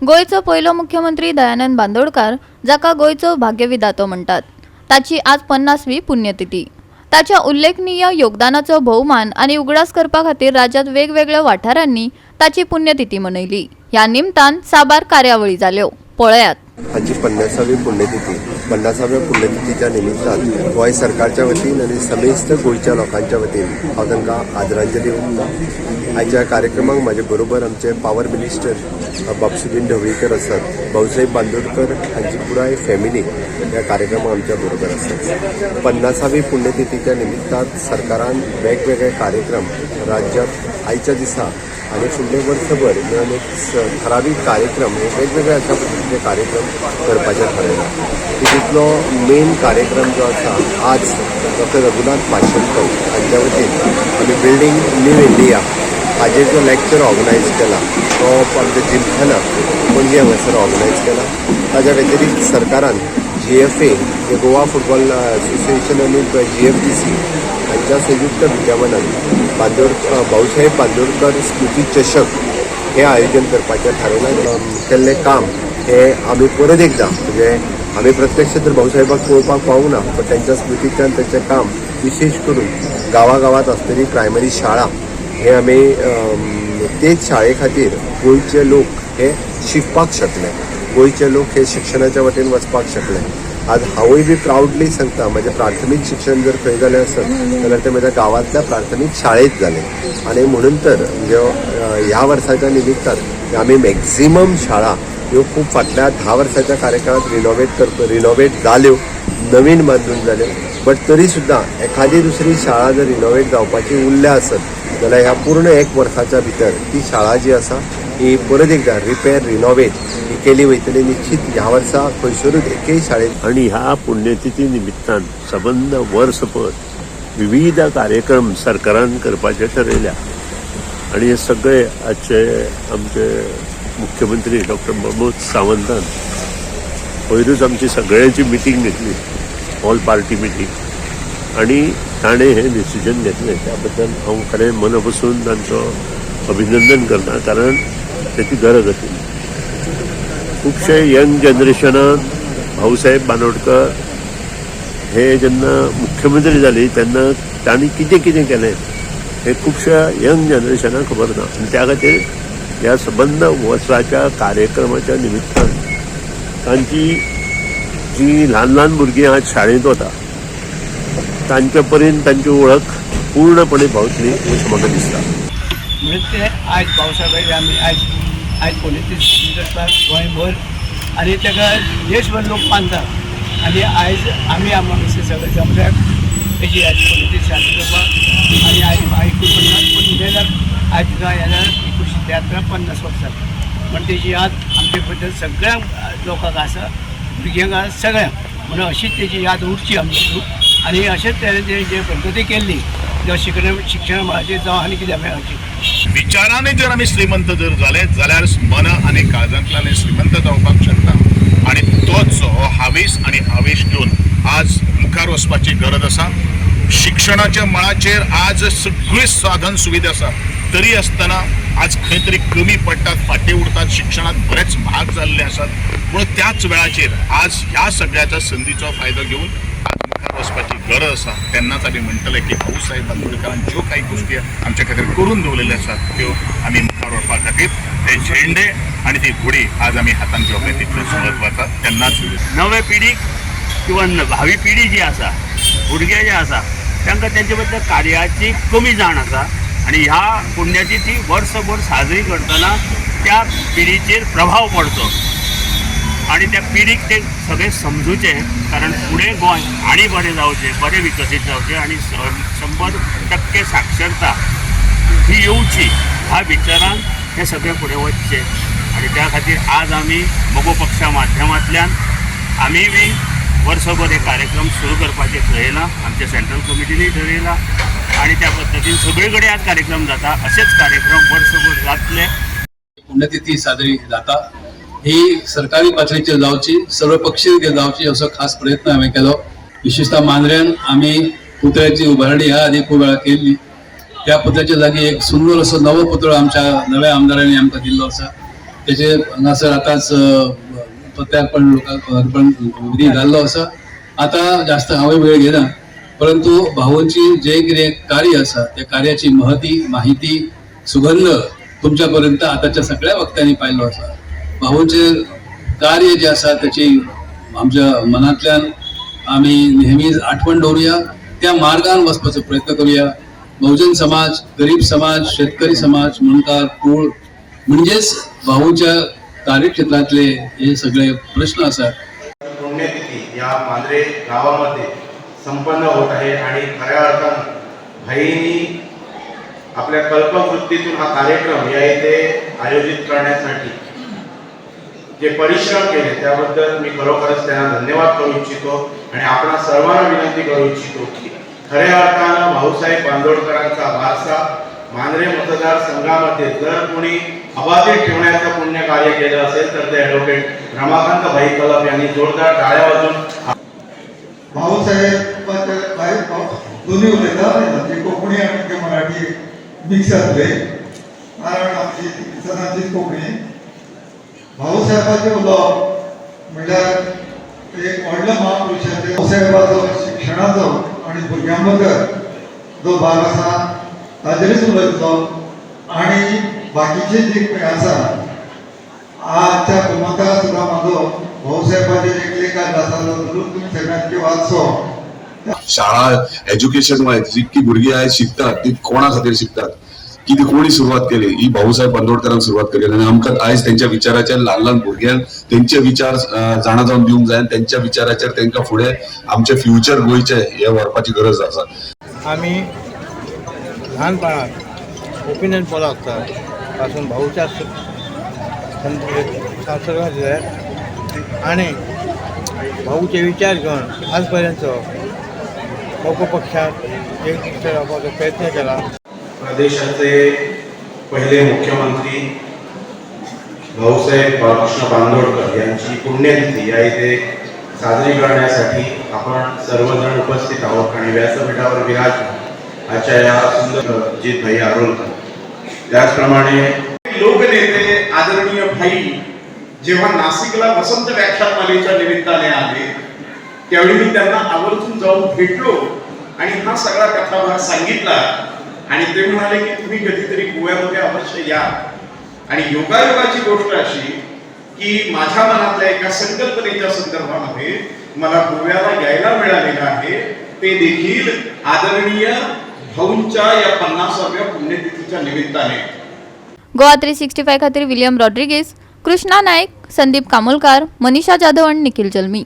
गोंयचो पयलो मुख्यमंत्री दयानंद बांदोडकार, जाका गोंयचो भाग्यविधातो म्हणटात, ताची आज 50वी पुण्यतिथी. ताच्या उल्लेखनीय योगदानाचो भोवमान आनी उगडास करपा खातीर राज्यांत वेगवेगळ्या वाठारांनी ताची पुण्यतिथी मनयली. ह्या निमतान साबार कार्यावळी जाल्यो. पळयात. हाची 50वी पुण्यतिथी. 50व्या पुण्यतिथीच्या निमित्तान गोंय सरकारच्या वतीन आनी समेस्त गोंयच्या लोकांच्या वतीन हांव तांकां आदरांजली ओंपता. आयच्या कार्यक्रमाक म्हाजे बरोबर आमचे पावर मिनिस्टर बाब सुदीन ढवळीकर आसात. भाऊसाहेब बांदोडकर हांची पुराय फॅमिली ह्या कार्यक्रमाक आमच्या बरोबर आसात. 50वी पुण्यतिथीच्या निमित्तान सरकारान वेगवेगळे कार्यक्रम राज्यात आयच्या दिसा आनी फुडले वर्सभर मेळून एक ठरावीक कार्यक्रम हे वेगवेगळे अशा पद्दतीचे कार्यक्रम करपाचे थारायला. तितूंतलो मेन कार्यक्रम जो आसा, आज डॉक्टर रघुनाथ माशेलकर हांच्या वतीन आमी बिल्डींग न्यू इंडिया हाजेर जो लेक्चर ऑर्गनायज केला, तो आमच्या जिमखाना पणजे हांगासर ऑर्गनायज केला. ताज्या व्यतिरिक्त सरकारान जीएफए, जे गोवा फुटबॉल असोसिएशन आनी जीएफडीसी हांच्या संयुक्त विद्यमानान भाऊसाहेब बांदोडकर स्मृती चषक हे आयोजन करपाचें थारयलां. केल्लें काम हे आमी परत एकदां, म्हणजे आमी प्रत्यक्ष तर भाऊसाहेबाक पळोवपाक पावूंक ना, पण त्यांच्या स्मृतींतल्यान तांचें काम, विशेश करून गांवागांवात आसलेली प्रायमरी शाळा हे आमी तेच शाळे खातीर गोंयचे लोक हे शिकपाक शकले, गोंयचे लोक हे शिक्षणाच्या वटेन वचपाक शकले. आज हांवूय बी प्रावडली सांगता, म्हजें प्राथमीक शिक्षण जर खंय जालें आसत जाल्यार तें म्हज्या गांवांतल्या प्राथमीक शाळेंत जालें. आनी म्हणून तर म्हणजे ह्या वर्साच्या निमित्तान आमी मॅक्झिमम शाळा ह्यो खूब फाटल्या 10 वर्साच्या कार्यकाळात रिनोवेट जाल्यो, नवीन बांदून जाल्यो, बट तरी सुद्दां एखादी दुसरी शाळा जर रिनोवेट जावपाची उरल्या आसत जाल्यार ह्या पूर्ण एक वर्साच्या भितर ती शाळा जी आसा ही परत एकदा रिपेर, रिनोवेट ही केली वयतली. निश्चित ह्या वर्सा खंयसरूच एकेय शाळेत आणि ह्या पुण्यतिथी निमित्तान सबंद वर्सभर विविध कार्यक्रम सरकारान करपाचे ठरयल्या आणि हे सगळे आजचे आमचे मुख्यमंत्री डॉक्टर प्रमोद सावंतान पयरूच आमची सगळ्यांची मिटींग घेतली, ऑल पार्टी मिटींग, आणि ताणें हें डिसिजन घेतलें. त्या बद्दल हांव खरें मना पसून तांचो अभिनंदन करता, कारण तेची गरज आशिल्ली. खुबशे यंग जनरेशनान भाऊसाहेब बांदोडकर हे जेन्ना मुख्यमंत्री जाले तेन्ना तांणी कितें कितें केलें हें खुबश्या यंग जनरेशनाक खबर ना. आनी त्या खातीर ह्या सबंद वर्साच्या कार्यक्रमाच्या निमित्तान तांची जी ल्हान ल्हान भुरगीं आज शाळेंत वता तांच्या पर्यंत तांची वळख पूर्णपणे पावतली अशें म्हाका दिसता. म्हणून ते आयज भाऊसाहेबाची आमी आयज पुण्यतिथी करपाक गोंयभर आनी ताका देशभर लोक मानता. आनी आयज आमी हांगासर सगळे जमल्याक तेजी आयज पुण्यतिथी साजरी करपाक. आनी आयज 49 पूण जाल्यार आयज येणार 1973, 50 वर्सां म्हण तेजी याद आमचे बद्दल सगळ्या लोकांक आसा, भुरग्यांक आसा, सगळ्यांक. म्हणून अशीच तेजी याद उरची आमची. आनी अशेंच तेणें जे प्रगती केल्ली, जावं शिक्षण मळाचेर जावं आनी कितें मेळाचेर. विचारांनी जर आमी श्रीमंत जर जाले जाल्यार मन आनी काळजांतल्यान श्रीमंत जावपाक शकता. आनी तोच हो हावेस आनी आवेश घेवन आज मुखार वचपाची गरज आसा. शिक्षणाच्या मळाचेर आज सगळी साधन सुविधा आसा, तरी आसतना आज खंय तरी कमी पडटात, फाटीं उरतात. शिक्षणात बरेच भाग जाल्ले आसात. पूण त्याच वेळाचेर आज ह्या सगळ्याच्या संदीचो फायदो घेवन आज मुखार वचपाची गरज आसा. तेन्नाच आमी म्हणटले की भाऊसाहेब बांदोडकरान ज्यो काही गोष्टी आमच्या खातीर करून दवरलेल्यो आसात, त्यो आमी मुखार व्हरपा खातीर ते झेंडे आनी ती घोडी आज आमी हातान घेवप हें तितलेंच म्हत्वाचें. तेन्नाच नवे पिढीक किंवा भावी पिढी जी आसा, भुरगे जे आसा, तांकां तेंचे बद्दल कार्याची कमी जाण आसा. आनी ह्या पुण्यतिथी वर्सभर साजरी करतना त्या पिढीचेर प्रभाव पडचो आनी त्या पिढीक ते सगळें समजूचें, कारण फुडें गोंय आनी बरें जावचें, बरें विकसीत जावचें आनी 100% साक्षरता ही येवची ह्या विचारान हें सगळें फुडें वचचें. आनी त्या खातीर आज आमी मगो पक्षा माध्यमांतल्यान आमी बी वर्सभर हे कार्यक्रम सुरू करपाचें ठरयलां. आमच्या सेंट्रल कमिटीनूय ठरयलां आनी त्या पद्दतीन सगळे कडेन आज कार्यक्रम जाता. अशेच कार्यक्रम वर्सभर जातले. पुण्यतिथी साजरी जाता. ही सरकारी पातळीचेर जावची, सर्व पक्षीय जावची असो खास प्रयत्न हांवें केलो. विशेषतः मांद्र्यान आमी पुतळ्याची उभारणी ह्या आदी खूब वेळा केल्ली. त्या पुतळ्याच्या जागी एक सुंदर असो नवो पुतळो आमच्या नव्या आमदारांनी आमकां दिल्लो आसा. तेजे हांगासर आतांच प्रत्यार्पण लोकांक अर्पण विधी जाल्लो आसा. आतां जास्त हांवूय वेळ घेना, परंतु भाऊंची जे कितें कार्य आसा त्या कार्याची महती, माहिती, सुगंध तुमच्या पर्यंत आतांच्या सगळ्या वक्त्यांनी पायल्लो आसा. भाऊंचे कार्य जे आसा त्याची आमच्या मनांतल्यान आमी नेहमीच आठवण दवरुया, त्या मार्गान वचपाचो प्रयत्न करूया. बहुजन समाज, गरीब समाज, शेतकरी समाज, मुंडकार, कूळ म्हणजेच भाऊच्या कार्यक्षेत्रातले हे सगळे प्रश्न आसात. पुण्यतिथी या मांद्रे गावामध्ये संपन्न होत आहे आणि खऱ्या अर्थानं भाईंनी आपल्या कल्पवृत्तीतून हा कार्यक्रम या इथे आयोजित करण्यासाठी जे परिश्रम केले त्याबद्दल मी खरोखरच त्यांना धन्यवाद करू इच्छितो आणि आपणा सर्वांना विनंती करू इच्छितो की खऱ्या अर्थानं भाऊसाहेब बांदोडकरांचा वारसा मांद्रे मतदारसंघामध्ये जर कोणी अबाधित ठेवण्याचं पुण्य कार्य केलं असेल तर ते ॲडव्होकेट रमाकांत भाई कलप यांनी जोरदार टाळ्या वाजून भाऊसाहेबाच्या भाई दोन्ही उलयता, म्हणजे कोंकणी आनी मराठी मिक्स जातले, कारण आमची सदांचीच कोंकणी. भाऊसाहेबाचें उलोवप म्हणल्यार एक व्हडलो महापुरुषाचे, भाऊसाहेबाचो शिक्षणाचो आनी भुरग्यां बद्दल जो भाग आसा ताजेरूच उलयतलो आनी बाकीचे जे पळय आसा आजच्या गोमंतकात सुद्दां म्हाजो भाऊसाहेबाचेर एक लेख आसा, जो जरूर तुमी सगळ्यांनी वाचचो. शाळा, एज्युकेशन वायज जितकी भुरगीं आयज शिकतात ती कोणा खातीर शिकतात की ती कोणी सुरवात केली? ही भाऊसाहेब बांदोडकरान सुरवात केली आनी आमकां आयज तेंच्या विचाराचेर ल्हान ल्हान भुरग्यांक तेंचे विचार जाणा जावन दिवंक जाय आनी तेंच्या विचाराचेर तेंकां फुडें आमचें फ्युचर गोंयचें हें व्हरपाची गरज आसा. आम्ही लहानपणात ओपिनियन पोल आसता पासून भाऊच्या संसर्गात आणि भाऊचे विचार घेऊन आजपर्यंत लोकपक्षात एक रावपाचो प्रयत्न केला. प्रदेशाचे पहिले मुख्यमंत्री भाऊसाहेब बाळकृष्ण बांदोडकर यांची पुण्यतिथी या इथे साजरी करण्यासाठी आपण सर्वजण उपस्थित आहोत आणि व्यासपीठावर विराजमान आजच्या या सुंदर जीत भाई आरोलकर, त्याचप्रमाणे लोकनेते आदरणीय भाई जेव्हा नाशिकला वसंत व्याख्यानमालेच्या निमित्ताने आले, त्यावेळी मी त्यांना आवर्जून जाऊन भेटलो आणि हा सगळा कथाभाग सांगितला आणि ते म्हणाले की तुम्ही कधीतरी गोव्यामध्ये अवश्य या. आणि योगायोगाची गोष्ट अशी की माझ्या मनातल्या एका संकल्पनेच्या संदर्भामध्ये मला गोव्याला यायला मिळालेलं आहे, ते देखील आदरणीय भाऊंच्या या 50व्या पुण्यतिथीच्या निमित्ताने. गोवा 365 खातीर विलियम रॉड्रिगेज, कृष्णा नाईक, संदीप कामोलकार, मनीषा जाधव आणि निखिल जल्मी.